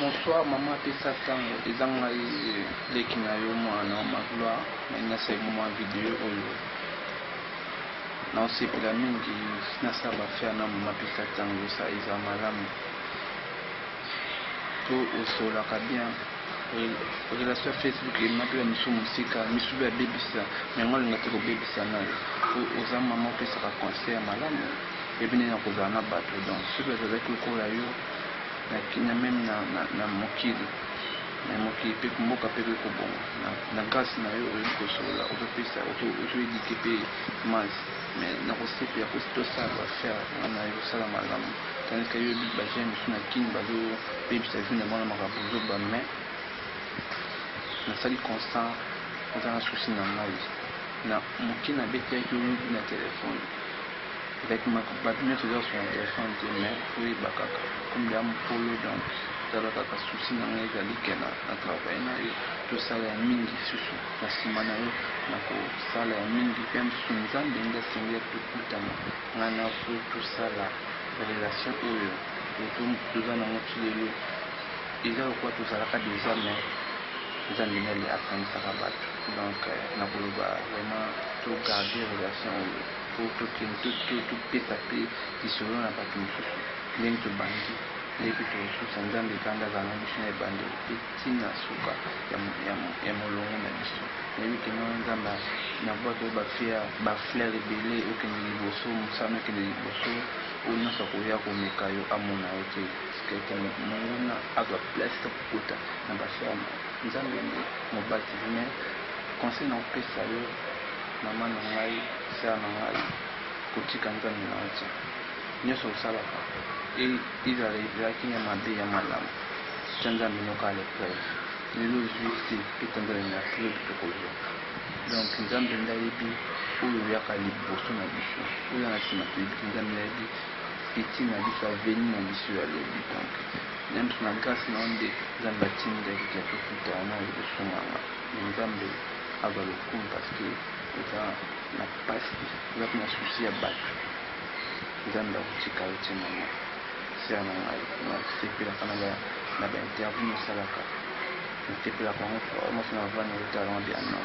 Bonsoir maman pesa tango eza ngai leki na yo mwana na yo Magloire nalingi nasala mwa video oyo naosepela mingi nasala ba affaire na maman pesa tango eza malamu po osololaka bien relation ya Facebook emema pe ba misusu mosika misusu pe babebisa mais nga olinga te kobebisa nayo po oza maman opesaka conseil ya malamu oyebi ndenge ya kozala na bato donc soki bato bazalaki lokola yo na meme na mokili na mokili pe mboka pe ekoki kobonga na grace na yo oyebi kosolola ozopesa ozo eduque pe masse mais nakosepela po tosala ba affaire nga na yo osala malamu tandis que yo oyebi ba jeunes misusu na kin bazo bebisa vie na bango na makambo ya buzoba mais nasali constant oza na souci na ngai na moke nabetelaki yo lobi na telephone Ezalaki bato nionso eza kosolola na telephone te mais oyeba kaka comme dejà mukolo donc tala kaka souci na ngai ezali ke na travailler na yo tosala ya mingi lisusu na sima na yo nakosala ya mingi pe ya mosusu Nzambe nde asengeli tokutana ngai na yo po tosala relation oyo toza na yango ti lelo eza lokola tozalaka dejà mais Nzambe nde asangisaka bato donc nakoloba vraiment to garder relation oyo. Po tokende topesa pe lisolo na batu mosusu ndenge tobandi ndenge pe tokosusa Nzambe kanda azala na biso na ebandeli pe ti na suka ya molongo na biso. Nayebi ke non Nzambe na bwaka yo ba fleur ebele okende liboso mosala no ekende liboso oyo nionso akoya komeka yo amona yo te tika ete monguna azwa place te kokota na ba fleur na yo. Nzambe nde mobateli mais conseil nakopesa yo Maman na ngai, sœur na ngai, kotika Nzambe na yo te. Nionso osalaka, ezala ezalaki ya mabe ya malamu, tia Nzambe no kaka à l'epreuve. Lelo ozui te, beta Nzambe merci, lobi tokozua. Donc Nzambe nde ayebi oyo eyaka liboso na biso, oyo eza na sima toyebi te. Nzambe nde ayebi futur na biso, avenir na biso ya lobi. Donc na biso na grace na yo nde Nzambe atindaki ke tokutana na yo osunga nga. Mais Nzambe azwa lokumu parce que oza na pasi oza pe na souci ya batu nzambe akotika yo te maman sœur na ngai nasepelaka na ba interview osalaka nasepelaka yango fort mwasi na vanda ozotala yango bien non.